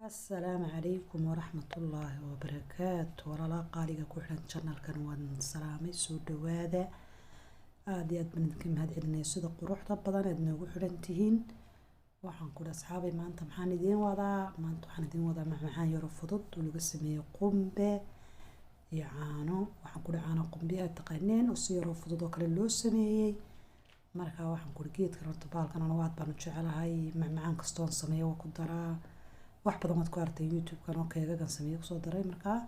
Asalaamu calaykum waraxmatullaahi wabarakaatu. Walaalaha qaaliga ku xiran channelkan waan salaamay, soo dhawaada. Aada iyo aad baan idinka mahad celinaya sida quruxda badan aad noogu xiran tihiin. Waxaan kudhi asxaabay, maanta maxaan idiin wadaa? Maanta waxaan idiin wadaa macmacaan yaro fudud oo laga sameeyo qumbe iyo caano. Waxaan kudhi caano qumbiyaha taqaaneen oo si yaroo fudud oo kale loo sameeyey. Marka waxaan kudhi geedkan horta baalkan anigu aad baan u jecelahay, macmacaan kastoon sameeyo waa ku daraa. Wax badan waad ku aragtay YouTube-kan oo keegagan sameeye kusoo daray. Markaa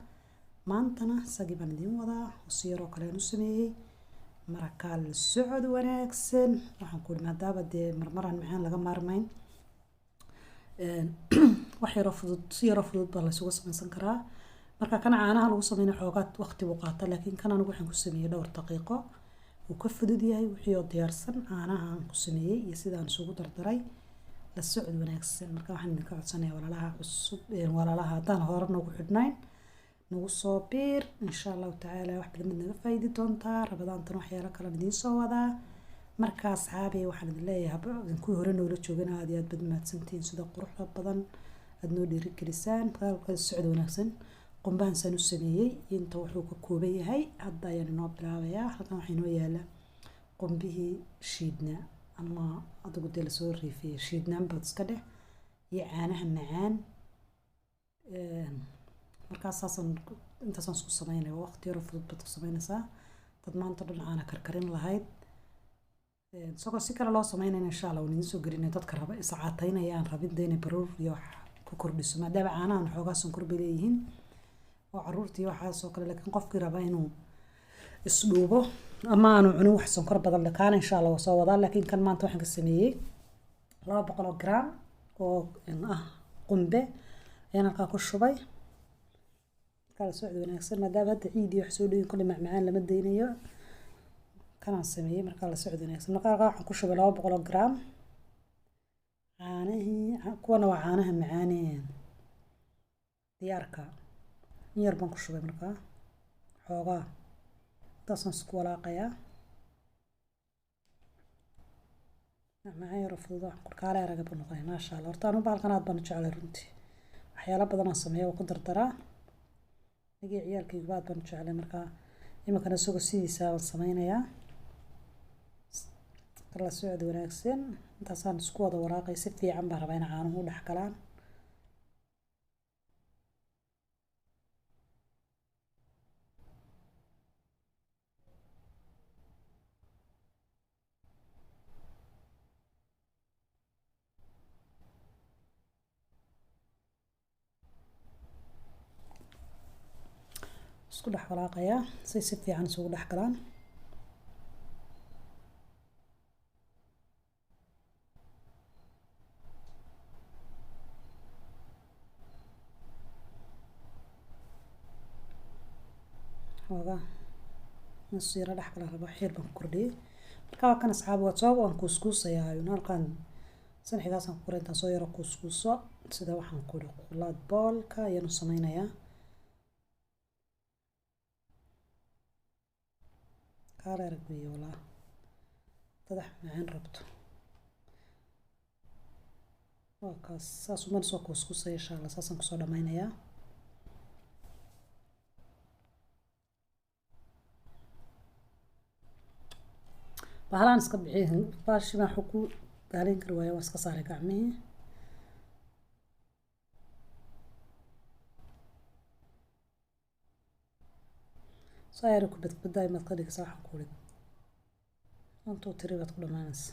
maantana isagii baan idiin wadaa oo si yaroo kale aan u sameeyey. Markaa la socod wanaagsan. Waxaan ku ihi maadaama dee marmaraan macaan laga maarmayn, wax yaroo fudud si yaroo fudud baa laysuga samaysan karaa. Marka kan caanaha lagu sameynay xoogaa waqti buu qaata, laakiin kan anigu waxaan ku sameeyey dhowr daqiiqo, wuu ka fudud yahay. Wixii oo diyaarsan caanaha aan ku sameeyey iyo sidaan isugu dardaray, la socod wanaagsan. Marka waxaan idinka codsanayaa walaalaha cusub, walaalaha haddaan hore noogu xidhnayn, nagu soo biir insha Allahu tacaala, wax badan mid naga faa'iidi doontaa. Rabadaantan waxyaalo kale idiin soo wadaa. Marka asxaabi, waxaan idin leeyahay kuwii hore noola joogana aad iyo aad baad mahadsantihiin sida quruxda badan aad noo dhiirigelisaan. Qalka socod wanaagsan. Qumbahan saan u sameeyey inta wuxuu ka kooban yahay hadda ayaan inoo bilaabayaa. Halkan waxaa inoo yaala qumbihii shiidna ama adigu dee lasoo riifiyey, shiidnaan baad iska dheh, iyo caanaha macaan. Markaas saasaan intaasaan isku sameynaya. Waqti yaroo fudud baad ku sameynaysaa dad maanta dhan caana karkarin lahayd. Isagoo si kale loo sameynayna insha Allah waan idiin soo gelinaya. Dadka raba iscaataynayaan rabinda inay baruur iyo wax ku kordhiso, maadaama caanahan xoogaa sonkor bay leeyihiin oo caruurtii waxaas oo kale. Laakiin qofkii raba inuu isdhuubo ama aanu cunin wax sonkor badan leh, kaana insha Allah waa soo wadaa. Laakiin kan maanta waxaan ka sameeyey 200 oo gram oo ah qumbe ayaan halkaa ku shubay. Kala socod wanaagsan. Maadaama hadda ciid iyo wax soo dhowin, kolley macmacaan lama daynayo, kanaan sameeyey. Markaa la socod wanaagsan. Markaa halkaa waxaan ku shubay 200 oo gram caanihii. Kuwana waa caanaha macaanee diyaarka, in yar baan ku shubay. Markaa xoogaa intaasaan isku walaaqayaa. Macmacaan yaroo fudud waxaan ku kaale araga buu noqonaya, maasha Allah. Horta anu bahalkan aad baan u jeclay runtii, waxyaalo badan aan sameeyo oo ku dardaraa, anigii ciyaalkayguba aad baan u jeclay. Markaa iminkana isagoo sidiisa baan sameynayaa. Kala socod wanaagsan. Intaasaan isku wada walaaqay, si fiican baan rabaa in caanuhu u dhex galaan. Isku dhex walaaqayaa say si fiican isugu dhex galaan. Xoogaa nus yaro dhex galaan rabo, xiir baan ku kordhiyey. Marka waa kan asxaabi, waad soo waan kuuskuusayaa halkan sanxigaasaan ku koray. Intaan soo yaro kuuskuuso sida waxaan ku idhi qulaad boolka ayaan u sameynayaa. Kaala arag weeye walaa dadax macaan rabto. Waa kaas, saas umaan soo kuuskuusaya insha Allah, saasaan kusoo dhameynayaa. Bahalaan iska bixi baashi baan ku gaaleyn kari waaya, waan iska saaray gacmihii. Soo yaro kubad kubadda maad ka dhigaysaa. Waxaan ku idhi 1 2 3 baad ku dhamaanaysa.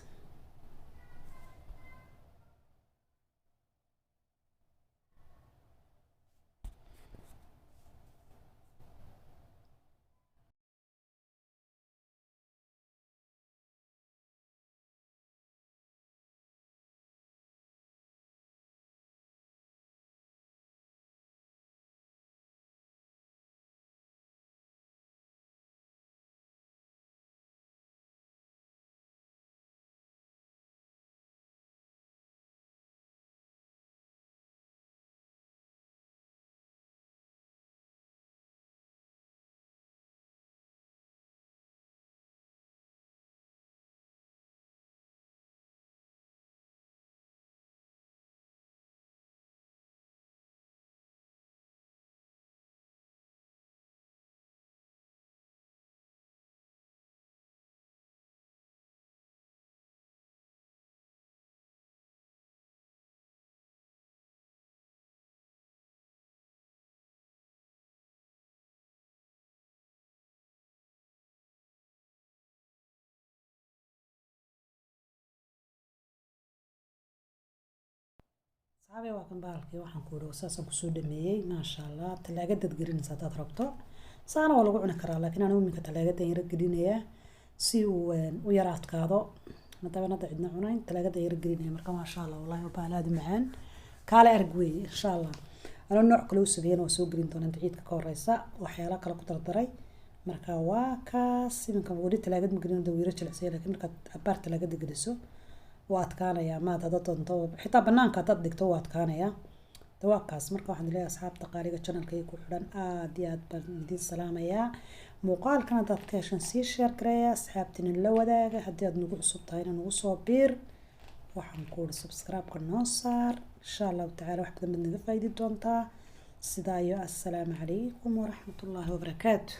Asxaabe, waa kan bahalkii. Waxaan ku idhi saasaan kusoo dhameeyey, maasha Allah. Talaagadaad gelinaysa haddaad rabto, saana waa lagu cuni karaa, laakiin anigu iminka talaagadan yaro gelinayaa si uu u yara adkaado, maadaama hadda cidna cunayn. Talaagada yaro gelinaya. Marka maasha Allah, wallahi waa bahal aada u macaan, kaale arag weeye. Insha Allah anoo nooc kale u sameeyana waa soo gelin doonaa inta ciidka ka horeysa, waxyaala kale ku dardaray. Marka waa kaas. Iminka weli talaagad ma gelin, wuu yaro jilicsaya, laakiin markaad abaar talaagada geliso waa adkaanayaa. Maad haddaad doonto xitaa banaanka haddaad dhigto waa adkaanayaa. Waa kaas. Marka waxaan leeyahay asxaabta qaaliga channelkayga ku xidhan, aad iyo aad baan idiin salaamayaa. Muuqaalkan haddaad ka heshan, sii share gareeya, asxaabtina la wadaaga. Haddii aad nagu cusub tahayna, nagu soo biir. Waxaan ku uri subscribe-ka noo saar. Insha Allahu tacaala wax badan baad naga faa'iidi doontaa. Sidaa iyo assalaamu calaykum waraxmatullaahi wabarakaatu.